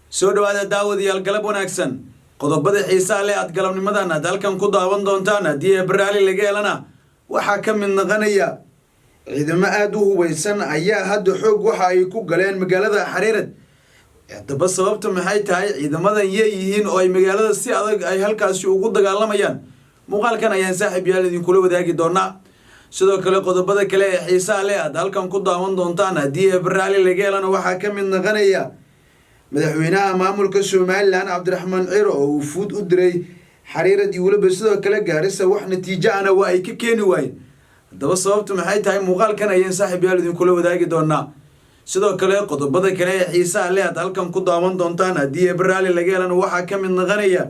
Soo dhawaada daawadayaal, galab wanaagsan. Qodobada xiisaha leh aad galabnimadan aad halkan ku daawan doontaan haddii Ebraali laga helana waxaa ka mid noqonaya ciidamo aada u hubaysan ayaa hadda xoog waxa ay ku galeen magaalada Xariirad. Haddaba sababta maxay tahay? Ciidamadan yey yihiin oo ay magaalada si adag ay halkaasi ugu dagaalamayaan? Muuqaalkan ayaan saaxiib yaal idinkula wadaagi doonaa. Sidoo kale qodobada kale ee xiisaha leh aad halkan ku daawan doontaan haddii Ebraali laga helana waxaa ka mid noqonaya madaxweynaha maamulka Somaliland Cabdiraxmaan Ciro oo uu fuud u diray Xariirad iyo weliba sidoo kale Gaarisa, wax natiijo ana waa ay ka keeni waayeen. Haddaba sababtu maxay tahay? Muuqaalkan ayaan saaxiib yaal idinkula wadaagi doonaa. Sidoo kale qodobada kale ee xiisaha leh aad halkan ku daawan doontaan haddii Ebraali laga helana waxaa ka mid noqonaya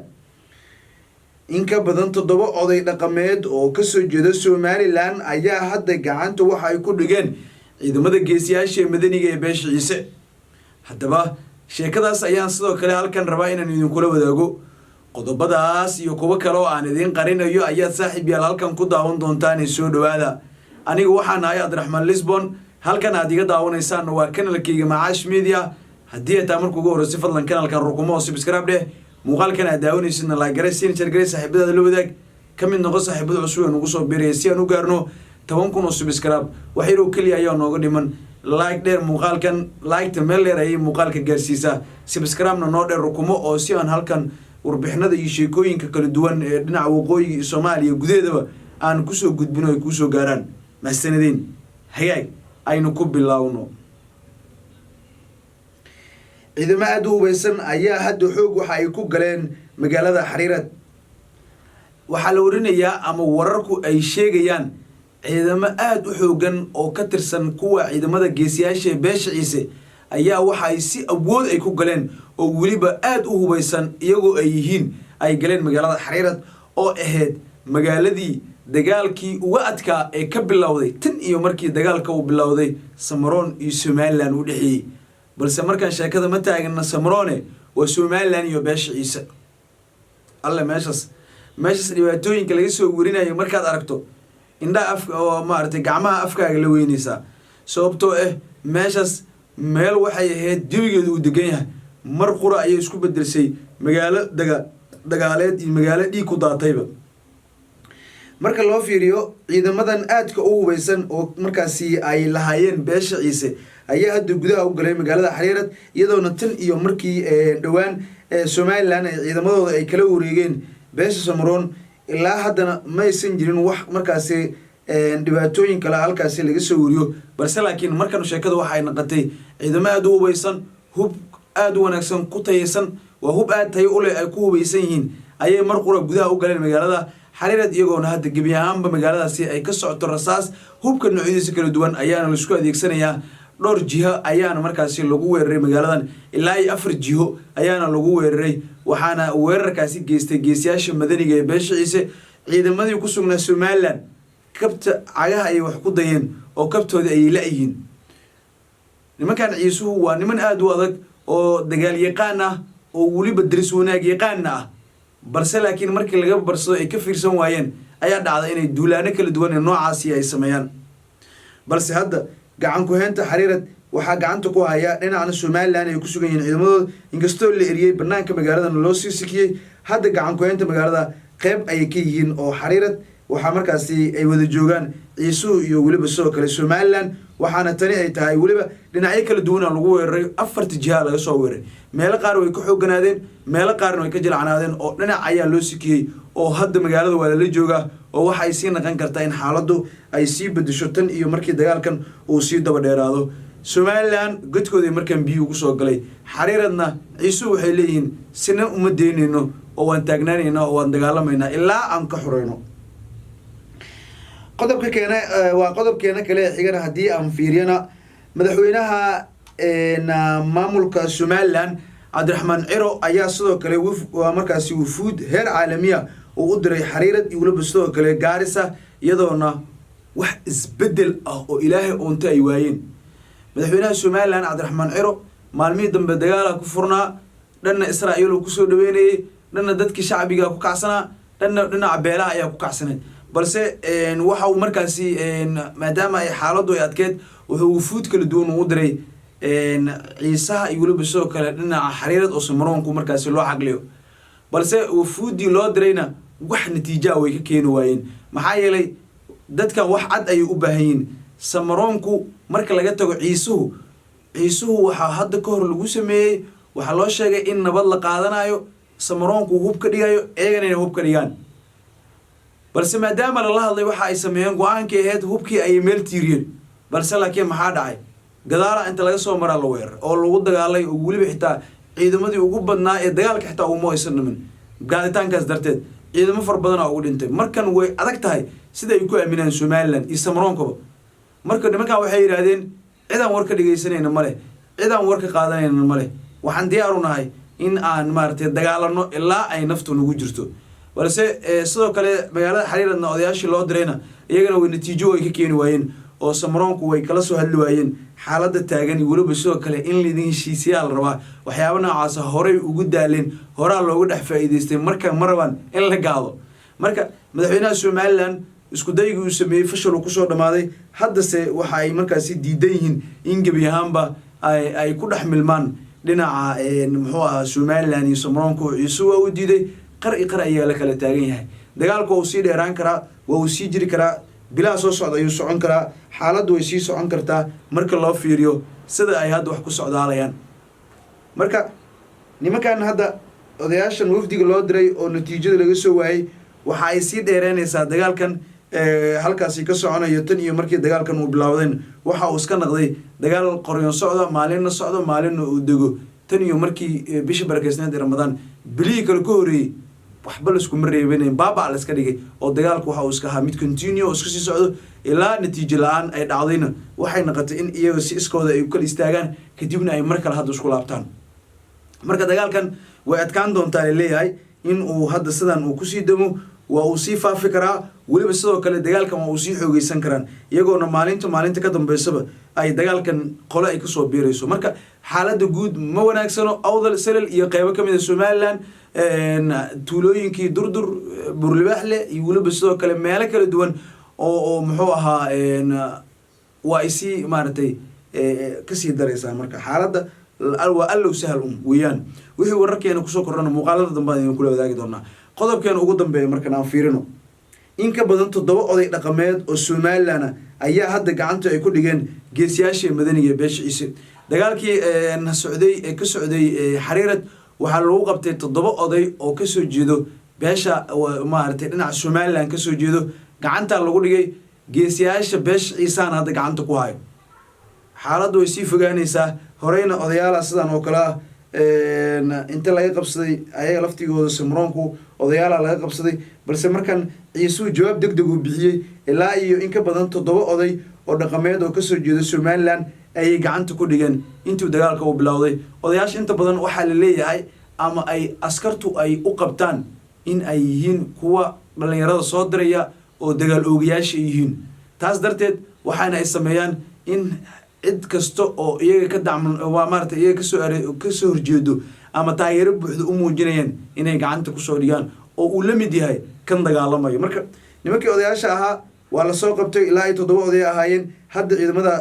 in ka badan 7 oday dhaqameed oo kasoo jeeda Somaliland ayaa hadda gacanta waxa ay ku dhigeen ciidamada geesiyaasha ee madaniga ee beesha Ciise. Haddaba sheekadaas ayaan sidoo kale halkan rabaa inaan idinkula wadaago. Qodobadaas iyo kuwo kale oo aan idiin qarinayo ayaad saaxiib yaal halkan ku daawan doontaan. Soo dhawaada. Aniga waxaan ahay Cabdiraxmaan Lisbon, halkan aad iga daawanaysaanna waa kanalkayga Macaash Media. Haddii ay tahay marka ugu horeysa, fadlan kanalkan rukumo oo subscribe dheh. Muuqaalkan aad daawanaysidna like garee, siin share garee, saaxiibadaada la wadaag. Ka mid noqo saaxiibada cusub ee nagu soo biiraya si aan u gaarno 10,000 oo subscribe. Wax yaroo keliya ayaa nooga dhiman. Like dheer muuqaalkan, like-ta meel dheer ayay muuqaalka gaarsiisaa. Subscribe-na noo dheer, rukumo, oo si aan halkan warbixinada iyo sheekooyinka kala duwan ee dhinaca waqooyiga iyo Soomaaliya gudaheedaba aan kusoo gudbino ay kuusoo gaaraan. Mahsanadiin. Hagaag, aynu ku bilaawno. Ciidamo aada u hubeysan ayaa hadda xoog waxa ay ku galeen magaalada Xariirad. Waxaa la warinayaa ama wararku ay sheegayaan ciidamo aada u xoogan oo ka tirsan kuwa ciidamada geesiyaasha ee beesha Ciise ayaa waxa ay si awood ay ku galeen, oo weliba aada u hubeysan iyagoo ay yihiin ay galeen magaalada Xariirad, oo ahayd magaaladii dagaalkii uga adkaa ee ka bilowday tan iyo markii dagaalka uu bilowday Samaroon iyo Somaliland u dhexeeyey. Balse markaan sheekada ma taagna Samaroone, waa Somaliland iyo beesha Ciise. Alle, meeshaas dhibaatooyinka laga soo werinayo markaad aragto, indhaha afka oo maaragtay gacmaha afkaaga la weyneysaa, sababtoo ah meeshaas meel waxay ahayd jawigeedu uu degan yahay, mar qura ayay isku bedelsay magaalo dagaaleed iyo magaalo dhiig ku daatayba. Marka loo fiiriyo ciidamadan aadka u hubeysan oo markaasi ay lahaayeen beesha Ciise ayaa hadda gudaha u galay magaalada Xariirad, iyadoona tan iyo markii dhowaan Somaliland ay ciidamadooda ay kala wareegeen beesha Samaroon ilaa haddana maysan jirin wax markaasi dhibaatooyin kale halkaasi laga soo wariyo. Balse laakiin markan sheekada waxay noqotay ciidamo aada u hubeysan, hub aada u wanaagsan ku tayeysan, waa hub aada tayo u leh ay ku hubeysan yihiin, ayay mar qura gudaha u galeen magaalada Xariirad, iyagoona hadda gebi ahaanba magaaladaasi ay ka socoto rasaas. Hubka noocyadiisa kala duwan ayaana laisku adeegsanayaa. Dhowr jiho ayaana markaasi lagu weeraray magaaladan, ilaa iyo afar jiho ayaana lagu weeraray, waxaana weerarkaasi geystay geesiyaasha madaniga ee beesha Ciise. Ciidamadii ku sugnaa Somaliland kabta cagaha ayay wax ku dayeen oo kabtoodii ayay la-yihiin. Nimankan Ciisuhu waa niman aada u adag oo dagaal yaqaan ah oo weliba daris wanaag yaqaana ah. Balse laakiin markii laga barsado ay ka fiirsan waayeen ayaa dhacda inay duulaano kala duwan ee noocaasi ay sameeyaan. Balse hadda gacan ku-heynta Xariirad waxaa gacanta ku haya dhinacna Somaliland ay ku sugan yihiin ciidamadooda, inkastoo la eriyey, banaanka magaaladana loo sii sikiyey. Hadda gacan ku-heynta magaalada qeyb ayay ka yihiin, oo Xariirad waxaa markaasi ay wada joogaan Ciisuhu iyo weliba sidoo kale Somaliland. Waxaana tani ay tahay weliba dhinacyo kala duwana lagu weeraray, afarta jiha laga soo weeraray. Meelo qaar way ka xoogganaadeen, meelo qaarna way ka jilcanaadeen, oo dhinac ayaa loo sikiyey, oo hadda magaalada waa lala joogaa, oo waxa ay sii naqon kartaa in xaaladdu ay sii bedesho tan iyo markii dagaalkan uu sii daba dheeraado. Somaliland godkooday markaan biyuu ugu soo galay. Xariiradna Ciisuhu waxay leeyihiin sina uma deynayno, oo waan taagnaanaynaa oo waan dagaalamaynaa ilaa aan ka xurayno. Qodobka keena waa qodobkeena kale ee xigana. Haddii aan fiiriyana, madaxweynaha maamulka Somaliland Cabdiraxmaan Ciro ayaa sidoo kale waa markaasi wufuud heer caalamiya uu u diray Xariirad iyo weliba sidoo kale Gaarisa, iyadoona wax isbedel ah oo Ilaahay uunta ay waayeen. Madaxweynaha Somaliland Cabdiraxmaan Ciro maalmihii dambe dagaala ku furnaa, dhanna Israa'iil uu kusoo dhaweynayey, dhanna dadkii shacbiga ku kacsanaa, dhanna dhinaca beelaha ayaa ku kacsaneed. Balse waxa uu markaasi, maadaama ay xaaladdu ay adkeed, wuxuu wufuud kala duwan uu diray. Ciisaha iyo weliba sidoo kale dhinaca Xariirad oo Samaroonku markaasi loo xagliyo. Balse wafuuddii loo dirayna wax natiijaa way ka keeni waayeen, maxaa yeelay dadkan wax cad ayay u baahan yihiin. Samaroonku marka laga tago Ciisuhu, Ciisuhu waxaa hadda ka hor lagu sameeyey, waxaa loo sheegay in nabad la qaadanayo, Samaroonku hub ka dhigayo, iyagana inay hub ka dhigaan. Balse maadaama lala hadlay, waxa ay sameeyeen go-aankii ahayd hubkii ayay meel tiiriyeen. Balse laakiin maxaa dhacay? Gadaala inta laga soo maraa la weerar oo lagu dagaalay, oo weliba xitaa ciidamadii ugu badnaa ee dagaalka xitaa uma aysan dhimin. Gaaditaankaas darteed ciidamo fara badanaa ugu dhintay. Markan way adag tahay sida ay ku aaminaan Somaliland iyo Samaroonkaba. Marka nimankan waxay yidhaahdeen, cidaan war ka dhegaysanayna male, cidaan war ka qaadanayna male, waxaan diyaar u nahay in aan maaragtay dagaalano ilaa ay naftu nagu jirto. Balse sidoo kale magaalada Xariiradna odayaashii loo dirayna iyagana way natiijo way ka keeni waayeen, oo Samaroonku way kala soo hadli waayeen xaaladda taagan iyo weliba sidoo kale in laidin heshiisiyaa la rabaa. Waxyaaba noocaasa horey ugu daaleen, horaa looga dhex faa'iidaystay, marka ma rabaan in la gaado. Marka madaxweynaha Somaliland isku daygii uu sameeyey fashil uu kusoo dhammaaday. Haddase waxa ay markaasi diidan yihiin in gebi ahaanba ay ku dhex milmaan dhinaca, muxuu ahaa, Somaliland iyo Samaroonku. Ciise waa uu diiday. Qar i qar ayaa la kala taagan yahay. Dagaalku waa uu sii dheeraan karaa, waa uu sii jiri karaa, bilaha soo socda ayuu socon karaa, xaaladdu way sii socon kartaa marka loo fiiriyo sida ay hadda wax ku socdaalayaan. Marka nimankan hadda odayaashan wafdiga loo diray oo natiijada laga soo waayey, waxa ay sii dheereynaysaa dagaalkan halkaasi ka soconayo. Tan iyo markii dagaalkan uu bilaawdeen, waxa uu iska naqday dagaal qoryon socda, maalinna socdo, maalinna uu dego. Tan iyo markii bishii barakeysneed ee Ramadaan, bilihii kale ka horeeyey, waxba laiskuma reebanayn, baaba la iska dhigay oo dagaalku waxa uu iska ahaa mid continue oo iska sii socdo ilaa natiijo la-aan ay dhacdayna. Waxay noqotay in iyaga si iskooda ay u kala istaagaan, kadibna ay mar kale hadda isku laabtaan. Marka dagaalkan way adkaan doontaa laleeyahay in uu hadda sidan uu kusii damo. Waa uu sii faafi karaa, weliba sidoo kale dagaalkan waa uu sii xoogeysan karaan, iyagoona maalinta maalinta ka dambeysaba ay dagaalkan qole ay kasoo biirayso. Marka xaaladda guud ma wanaagsano. Awdal, Selel iyo qeybo kamid a Somaliland, tuulooyinkii Durdur, Burlibaaxle iyo weliba sidoo kale meelo kala duwan oo muxuu ahaa, waa ay sii maaragtay kasii daraysaa. Marka xaaladda waa allow sahal un weeyaan. Wixii wararkeena kusoo kordhana muuqaalada dambe aan idin kula wadaagi doonaa. Qodobkeena ugu dambeeya markan aan fiirino: in ka badan 7 oday dhaqameed oo Somaliland ayaa hadda gacanta ay ku dhigeen geesiyaasha madaniga ee beesha Ciise. Dagaalkii socday ee ka socday Xariirad waxaa lagu qabtay 7 oday oo kasoo jeedo beesha, maaragtay, dhinaca Somaliland kasoo jeedo. Gacantaa lagu dhigay, geesiyaasha beesha Ciisahana hadda gacanta ku hayo. Xaaladdu way sii fogaanaysaa. Horeyna odayaala sidan oo kale ah inta laga qabsaday, ayaga laftigooda Samroonku odayaala laga qabsaday. Balse markan Ciisuhu jawaab deg deg uu bixiyey, ilaa iyo in ka badan 7 oday oo dhaqameed oo kasoo jeeda Somaliland ayay gacanta ku dhigeen intuu dagaalka uu bilowday. Odayaasha inta badan waxaa la leeyahay ama ay askartu ay u qabtaan in ay yihiin kuwa dhalinyarada soo diraya oo dagaal oogayaasha yihiin. Taas darteed waxaana ay sameeyaan in cid kasta oo iyaga ka dacman, waa maarata, iyaga kasoo horjeedo ama taageero buuxda u muujinayaan inay gacanta kusoo dhigaan, oo uu la mid yahay kan dagaalamayo. Marka nimankii odayaasha ahaa waa lasoo qabtay, ilaa iyo 7 oday ahaayeen. Hadda ciidamada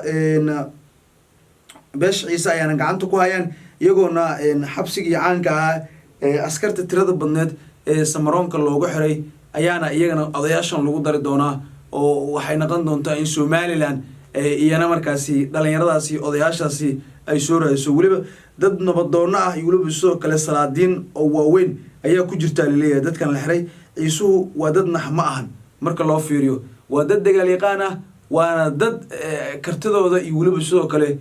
beesha Ciise ayaana gacanta ku hayaan, iyagoona xabsigii caanka ahaa ee askarta tirada badneed ee Samaroonka loogu xiray ayaana iyagana odayaashan lagu dari doonaa, oo waxay noqon doontaa in Somaliland iyana markaasi dhalinyaradaasi odayaashaasi ay soo raadiso. Weliba dad nabadoonno ah iyo weliba sidoo kale salaadiin oo waaweyn ayaa ku jirtaa laleeyahay dadkan la xiray. Ciisuhu waa dad nax ma ahan marka loo fiiriyo, waa dad dagaal yaqaan ah, waana dad kartidooda iyo weliba sidoo kale,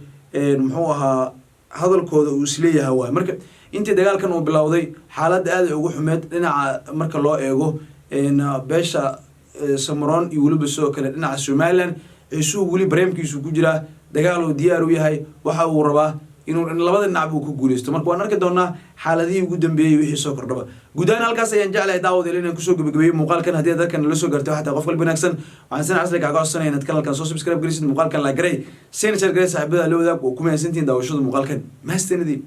muxuu ahaa, hadalkooda uu isleeyahay waay. Marka intii dagaalkan uu bilowday, xaaladda aad ay ugu xumeed dhinaca marka loo eego beesha Samaroon iyo weliba sidoo kale dhinaca Somaliland. Ciisuhu weli bareemkiisu ku jiraa, dagaal uu diyaar u yahay. Waxa uu rabaa inuu labada dhinac uu ku guuleysto. Marka waan arki doonaa xaaladihii ugu dambeeyey wixii soo kordhaba. Guud ahaan halkaas ayaan jeclahay, daawadeel, inaan kusoo gabagabeeyey muuqaalkan. Haddii aad halkan nala soo gaartay, waxaa tahay qof qalbi wanaagsan. Waxaan sana casli kaaga codsanaya inaad kanalkan soo subscribe gelisid, muuqaalkan la garay, sina share garay, saaxiibada la wadaag. Waa ku mahadsantihiin daawashada muuqaalkan. Mahadsanidin.